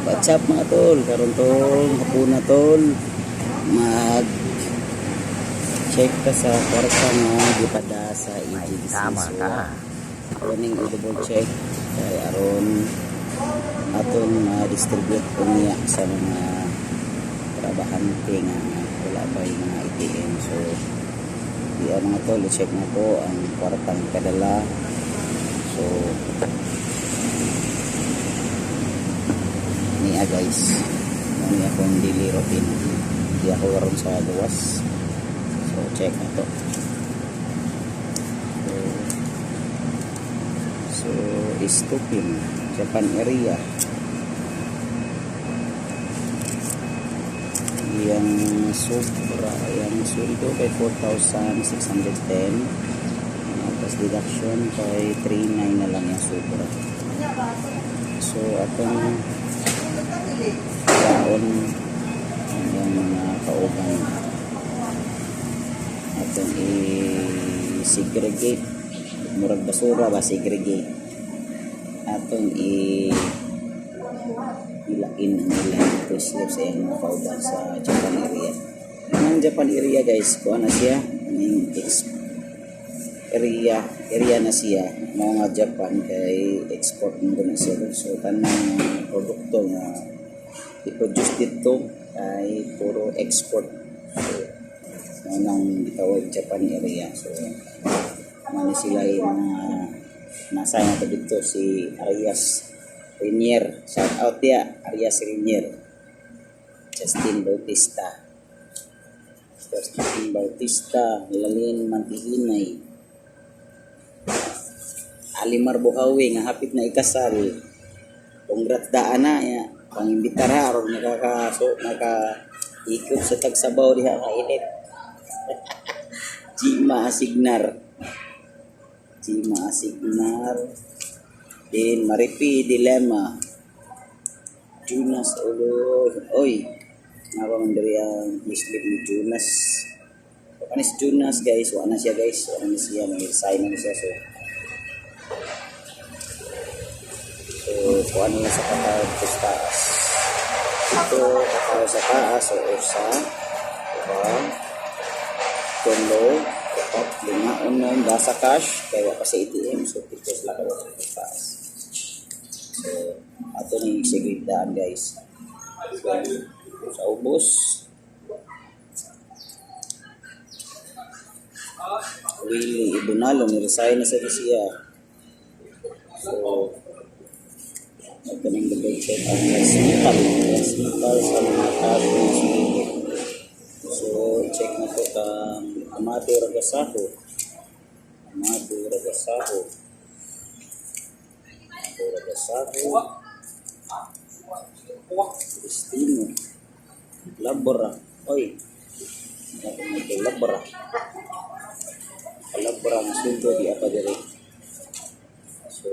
What's up, mga tol? Karon tol, hapuna tol. Mag check ka sa kwarta nga gipada sa May EGBC. tama So, ka. aron ning i-double check kay aron atong ma-distribute unya sa mga trabahante nga wala pa yung mga ATM. So, diya, mga tol, i-check na ko ang kwartang kadala. So, niya guys, ni akong daily routine. Di ako karon sa gawas. So, check na to. So, Istupin, Japan area. Yang sobra, yang sweldo kay 4,610. Tapos deduction kay 3,9 na lang yung sobra. So, atong yaon ang iyang mga kauban. Atong i-segregate. Murag basura ba, segregate. Atong i ilain ang ilang payslip sa iyang mga kauban sa Japan area. Ang Japan area guys, kuha na siya ning area area na siya mga Japan kay export mo na siya. So tanang produkto nga i-produce dito ay puro export. So mao nang gitawag Japan area. So mao sila yung mga nasa na to dito, si Arias Renier. Shout out ya, Arias Renier. Justin Bautista, Justin Bautista, Lalin Mantihinay, Alimar Buhawi nga hapit na ikasal. Congrats daan na ya. Pangimbitar ha aron nakaka so naka ikot sa tagsabaw diha ka init. Gima Asignar. Gima Asignar. Din Maripi Dilema. Jonas Ulo. Oy. Nga pa man diri ang mislip ni Jonas. So, kanis Jonas guys, wala na siya guys. Wala na siya, may resign na siya. So, kuha na lang sa katawag sa taas. Ito, katawag sa taas, so usa, diba? Tulo, upat, lima, unom, gasa cash, kaya wa pa sa ATM, so pito sila kayo sa taas. So, ato ni sigridaan guys. So, sa ubos, Willie Ibunalo, ni-resign na sa siya. So, nagkaning double check ang transmittal. Transmittal sa mga cash na sweldo. So, check na to kang Amado Ragasaho. Amado Ragasaho. Amado Ragasaho. Cristino. Labra. Oy. Labra. Labra ang sweldo di apa diri. So,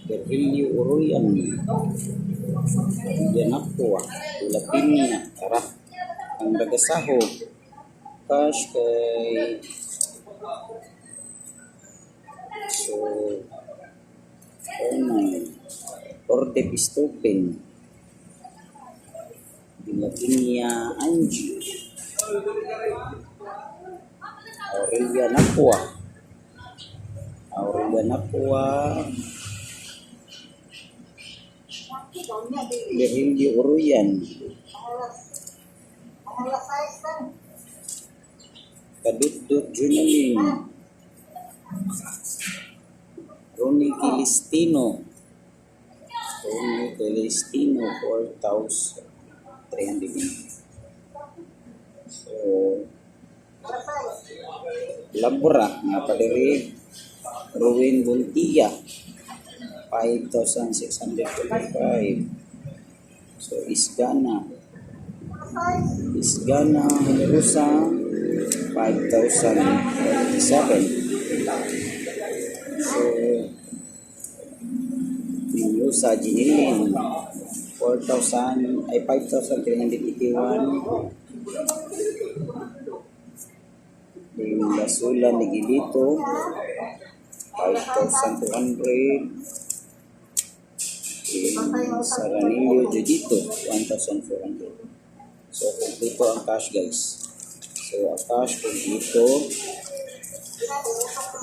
Virgilio Uruyan. Yanapua. Tulapinya. Tara. Ang Ragasaho. Cash kay so oh my Orde Pistopin. Dilapinya Angie. Aurelia Napua. Aurelia Napua. Virgilio Uruyan. Kadutdut Junalin. Ronnie Kilistino. Ronnie Kilistino, 4,300. So, Labra, nga padiri. Ruin Buntia, 5,625. So, Isgana. Isgana Generosa, 5,047. So, Manusa Jinilin, 4,000, ay 5,381. Yung Lasula Nigilito, 5,200. Saranillo Judito, 1,400. So, kompleto ang cash, guys. So, ang cash kompleto.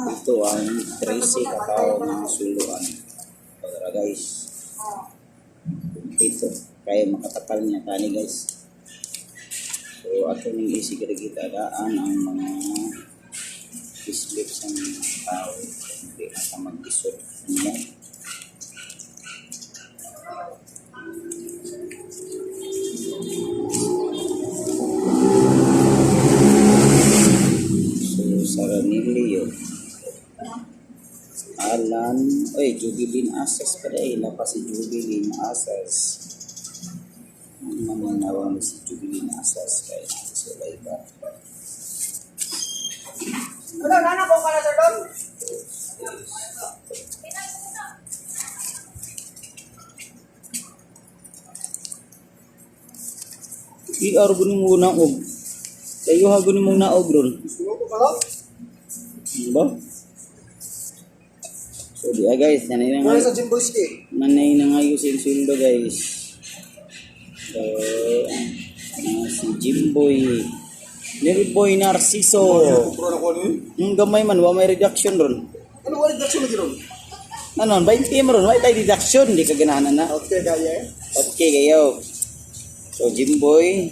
Ito ang 13 kakao ng suluan. Para, guys. Kompleto. Kaya makatapal niya tani, guys. So, ato ning isi kita daan ang mga slip sa mga tao. Hindi na ka mag-isod niya. So, Saranilio. Alan, oy, Jubilin Asas pa rin. Pa si Jubilin Asas. Ang maminawa ni si Jubilin Asas kaya nasa sila iba. Ano, nana ko para sa don? PR gunin mo naog. Kayo ha gunin mong naog ron. Gusto ko pala? Ano ba? So di ah, guys, nanay na Wala nga, sa Jimboyski. nanay na nga yung sweldo, guys. So, si Jimboy. Nilboy Narciso. Kupro na ko ano yun? Ang gamay man, wa may reduction ron. Ano, wala deduction lagi ron? Ano, 20 mo ron, wa tay deduction, di ka ganahan na. Okay, gaya eh. Okay kayo. So Jimboy,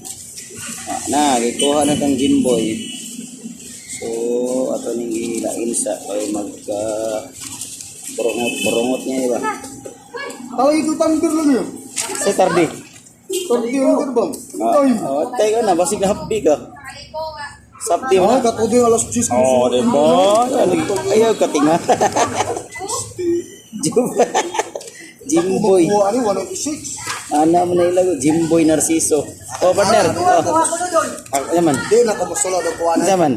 na gikuha na tang Jimboy. So ato ning gilain sa kay magka borongot borongot niya iba. Tawag ko thunder lang yun. Sa tardi. Thunder yung ba? Ah, oh, tayo na basig na hapdi ka. Sabdi mo Ay, na. katudo yung alas 10. Oh, di ba? Ayaw katinga. Jimboy. Kuha ano, 196. Ana mo na ilago, Jimboy Narciso. Oh, partner. Oh. Ako naman. Hindi, nakamusula daw kuha na. Unsa man?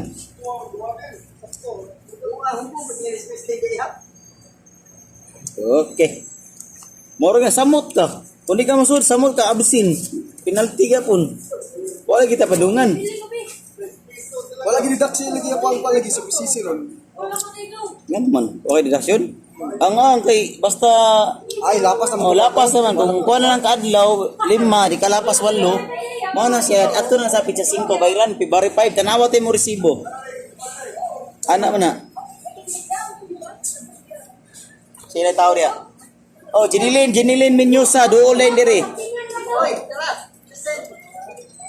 Okay. Moro nga samot ka. Kung di ka masud, samot ka absin. Penalty ka pun. Wala kita padungan. Wala gini deduction lagi ako ang palagi sa PCC ron. Nga man. Okay, deduction. Ang kay basta Ay, lapas naman. oh, lapas naman kung kuha na lang kaadlaw, lima, di ka lapas walo. Mao na siya ato na sa pitsa 5 bayran February 5 tanawa tay mo resibo. Ana man na. Sila tao diya. Oh, Jinilin, Jinilin Menyusa, duol line dire.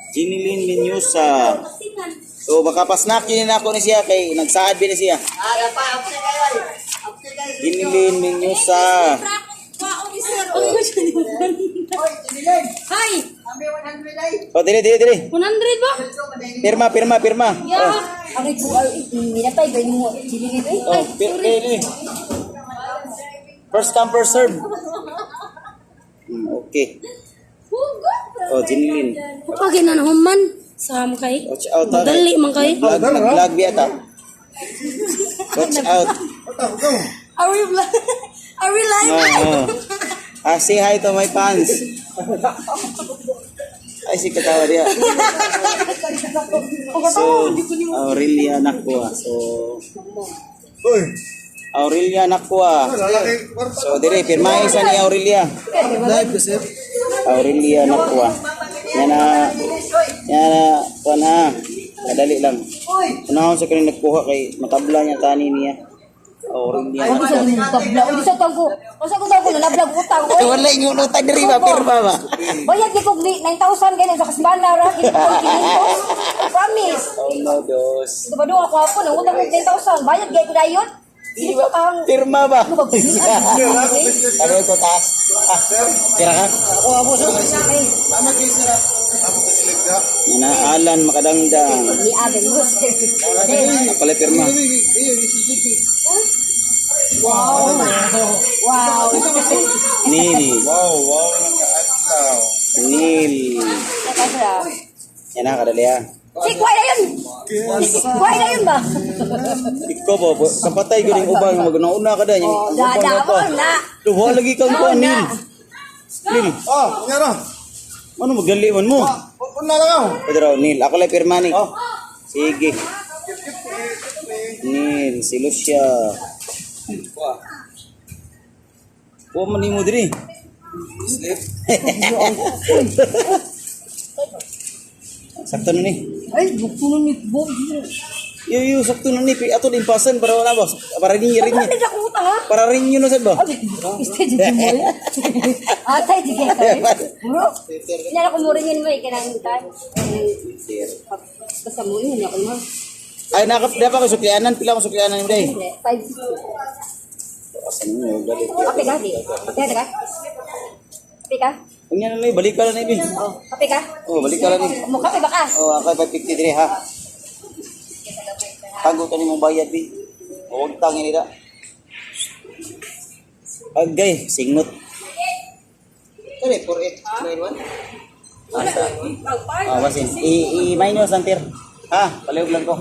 Jinilin Menyusa. So baka pasnak yun na ako ni siya kay nagsaad bin ni siya. Jinilin Menyusa. Hi! Oh, dire dire dire. 100 ba? Pirma, pirma, pirma. Oh, Yeah. Ang ito, minatay, ganyan mo, sinilid eh. oh, dire, dire. First come, first serve. Okay. Hugot! Oh, Jinilin. Kapag ginanahuman, sa kay. Watch out. Ha. Madali man kay. Vlog, nag-vlog biya ta. Watch out. Are we live? Are we live? Oh, oh. Ah, say hi to my fans. Ay, si katawa diya. So, Aurelia Nakua. So, Uy, Aurelia Nakua. lalaki. So, dire, pirmahin sa ni Aurelia. Live kasi. Aurelia Nakua. Yan na, yan na, kuha na. Kadali lang. Unahon sa kanin nagkuha kay matabla niya tani niya. Aurelia Ano Nakua. sa tabla? Uy, sa tangko. Usa ko tangko na nablag utang ko. Eh, wala yung utang diri ba, pirma ba? Bayad ni kog 9,000 ganyan sa kasbana ra kini ko 500. Promise. Oh no, dos. Diba do ako hapon ang utang kog 10,000. Bayad gay ko dayon. Di ba? Pirma ba? Ano ba? Ano ko taas? Ah, tira ka? Ako, ako, sir. Tama kayo, sir. Ako kasi ligda. Yan na, Alan Makadangdang. Ni Abel mo. Napala pirma. Wow. Neil. Wow, wow. Adlaw. Neil. Yan na, kadali ah. Si kuhay na yun. Kuhay na yun ba? Ikaw ba, kapatay ko rin ubang, maguna-una ka na. Yung Oh, da, ubang da, na pa. na. Duha lagi kang kuha, Neil. Neil, Oh, kunyara. ano magali man mo? Una lang ako. Pwede raw, Neil. Ako lang pirma ni. Sige. Neil, si Lucia. Kuha man ni mo diri. Sleep. Sakto na ni. Ay, bukto ni Bob. Yo yo sakto na ni. Ato din pasan para wala boss. Para rin rin Ano na utang ha? Para rin yun sad ba? Este jud mo. Atay jud kay. Bro. Ina ko mo rin mo eh kanang kan. Basta mo yun ako mo. Ay nakap dapat ko suklianan pila ko suklianan ni day. 560. Asan mo galit. Kape ka di. Kape ka? Kape ka? Unya na lang balik ka lang ni. Oh, kape ka? Oh, balik ka lang ni. Mo kape ba ka? Oh, ako 553 ha. Tago to ni mong bayad bi. Huwag tangin nila. Agay, singot. Kani 4891. Asa? Ah, basin. I minus ang tir. Ha, palihog lang ko.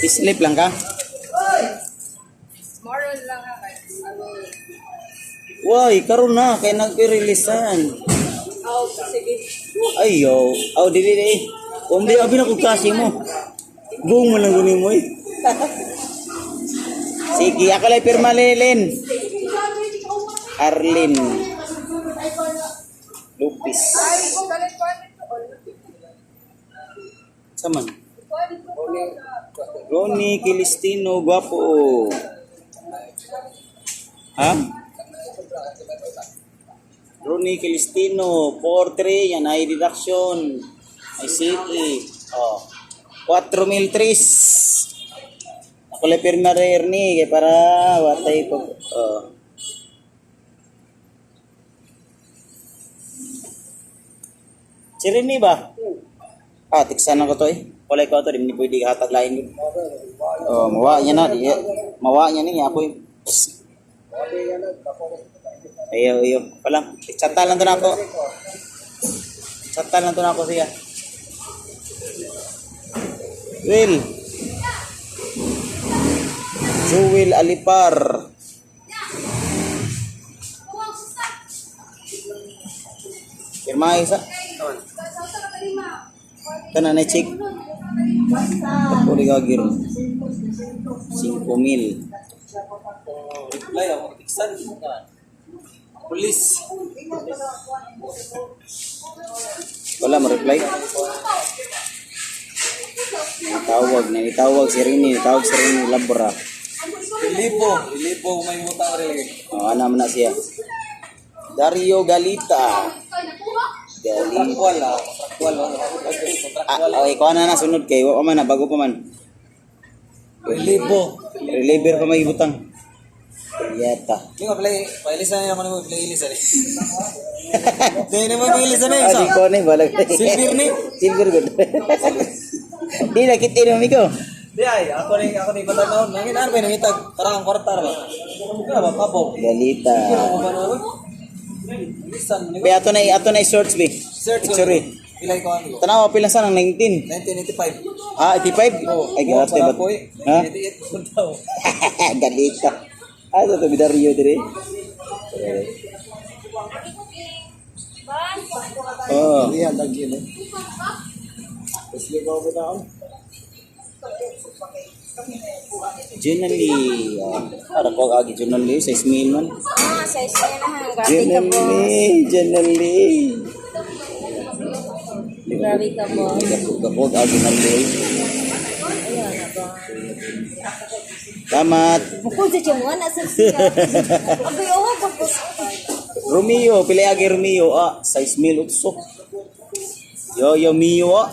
Sleep lang ka? Tomorrow lang ha, kay I will. Why, karon na kay nagre-releasean. Oh, sige. Ayo, aw dili dili. Kung di abi na kung kasi mo. Buong mo lang gunin mo eh. Sige, ako lang pirma Lilin. Arlene. Lupis. Saman? Ronnie Kilistino, guwapo. Ha? Ronnie Kilistino, 4-3, yan ay deduction. Ay CE. Oh. 4,003. Ako lang pirma rin ni kay para watay pag oh. Si Rene ba? Ah, tiksan ako to eh. Wala ko to, di mo pwede hatag lain. Oh, mawa niya na, di. Mawa niya ni ako eh. Psst. Ayaw, ayaw. Palang, chata lang to na ako. Chata lang to na ako siya. Will. Jewel Alipar. Pirma isa. Tanan na check. Tapos gagir. 5,000. Reply ako. Tiksan. Police. Wala mo reply. Tawag na itawag si Rini, tawag si Rini Labra. Relibo. Relibo. May utang rin lagi. Oh, ana man na siya. Dario Galita. Galita. Contractual ah. Contractual. Ah, Contractual. okay, kuha na na sunod kay wa pa man na bago pa man. Relibo. Reliever pa may butang. Yata. Hindi ko play. Pailisan na naman mo. Play ilisan eh. Hindi naman mo ilisan eh. Ah, di ko na balag. Silver ni. Silver good. Di na kita ni amigo. Di ay. Ako ni patanaw. Nangin ano ba yung nangitag? Parang ang kwarta ba? Ano ba? Kabaw. Galita. Ano ba na? Ilisan. Be ato na search be. Search ko. Sorry. Pilay ko ano. Tanawa pila sa nang 19. 1985. Ah, 85. Ay, grabe ba? Ha? 88 po daw. Galita. Ah, ito to Dario dire. Oh. Iya, lagi eh. Sleep ako ba ako? Generally, para ko agi generally sa Ismail man. Ah, size niya na ha. Grabe ka boss. Generally, generally. Grabe ka boss. Gapog agi nalay. Tamat. Bukod sa tiyan na sa siya. Abay, oh, boss. Romeo, pila agi Romeo ah, 6,008. Yo yo Mio ah.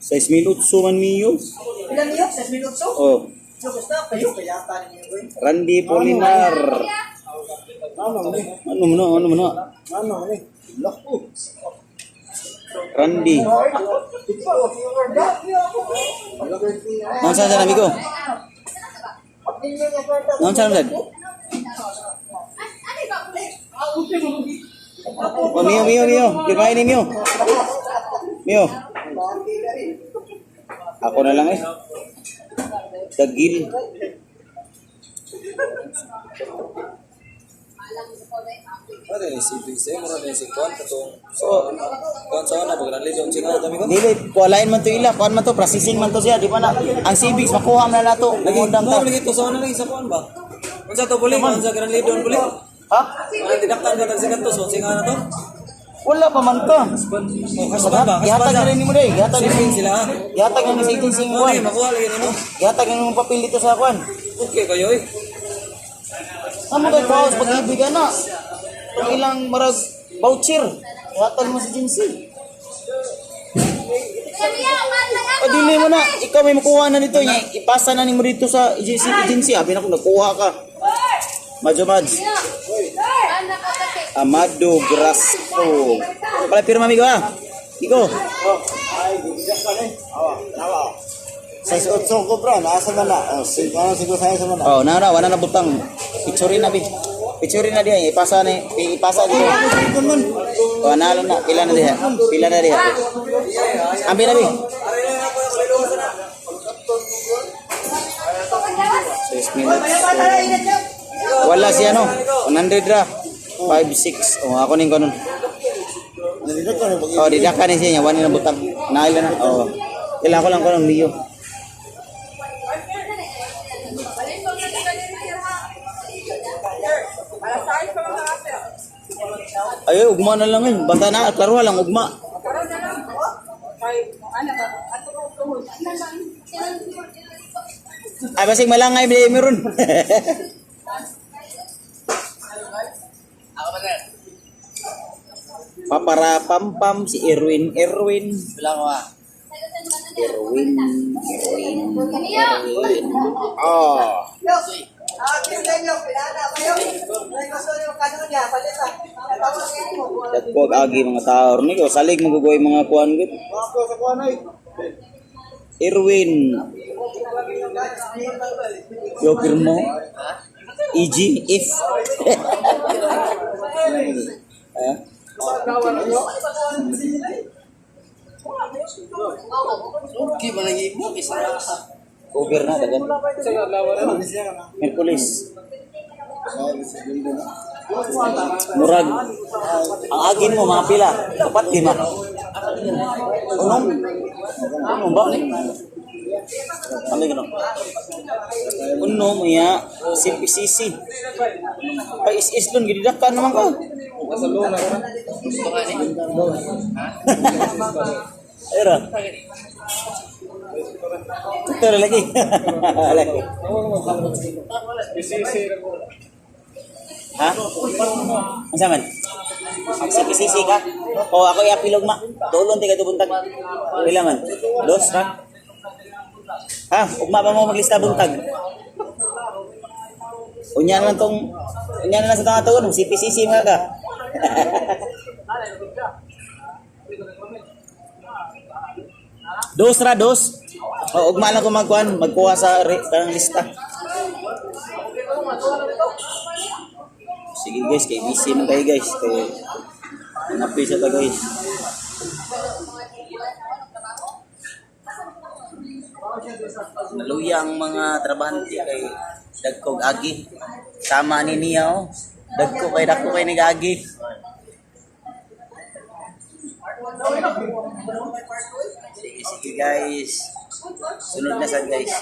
6,008 man Mio. Ilan niyo? 6 minuto? Oh, Jokos na kayo kaya tayo niyo eh. Randy Polinar. Ano ni? Ano mo na, ano mo na? Ano ni? Lako. Randy. Naon saan sa amigo? Naon saan sad? Oh, Mio, Mio, Mio. Pirmahin ni Mio. Mio. Ako na lang eh. Dagil. Ano ni CBC, mura ni si Kwan katong So, Kwan sa una pag nalidong singaw dami ko. Dili, kualain man to ila, kuan man to, processing man to siya, di ba na? Ang civics, makuha man na nato. Lagi, Mangundang ta. mo lagi to sa una lagi sa Kwan ba? Unsa to buli? Unsa Grand Lidon buli? Ha? Ano didaktan ka tag sigatos, unsa nga na to? Wala pa man ka. Oh, kasban ba? Gihatag na rin nimo day, gihatag na Saving sila ha. Gihatag na ni sa agency mo Mo kuan. ni makuha lagi nimo. Gihatag na nimo papel dito sa kuan. Okay kayo eh. Amo kay kaos pag-ibig na. Ang ilang marag voucher. Gihatag mo sa agency. O dili mo na, ikaw may makuha na nito, nya, ipasa na nimo dito sa agency, agency. Abi na kung nakuha ka. Madyo Mads. Amado Grasco. Pala pirma amigo ah. Iko. Sa otso ko bro, nasa man na. Oh, sige, ano siguro sa man na. Oh, na na wala na butang. Picture na bi. Picture na diha ipasa ni ipasa dito. Oh, na na pila na diha. Pila na diha. Ambi na bi. 6 minutes. Wala siya no. 100 ra. 5 6. Oh, ako ning kanon. Oh, didaka ni siya niya wala na butang. Naila na. Oh. Kailangan ko lang ko ng Mio. Ay, ugma na lang yun. Basta na, klaro lang, ugma. Ay, basig malangay, may meron. Papara pam pam si Erwin Erwin. Bilang ko ah. Erwin Erwin Erwin. Oh. Dagko agi mga tao ni ko salig magugoy mga kuan gud. Erwin. Yo pirmo. EG if. Eh? Okay ba lagi mo isa. Cover na dagan. Hercules. Murag. Ang agin mo mga pila. Kapat 5. Unom. Unom ba? Ano yun? Unom ya CPCC. Ay is dun gididakan naman ko. Era. Ito na lagi. Lagi. Ha? Ang saman? Ang CPCC ka? O ako iapilog ma. Tulon ti ka buntag. Pila man? Dos ra? Ha? Ugma pa mo maglista buntag. Unya na lang tong unya na lang sa tanga tuon, CPCC mga ka. Dos ra dos. O ugma lang ko magkuan, magkuha sa kanang lista. Sige guys, kay busy man kayo guys. Kay mga sa ta guys. Naluya ang mga trabahante kay dagkog agi. Tama ni niya oh. Dagko kay dagko kay nigagi. Sige, sige guys. Sunod na sad guys.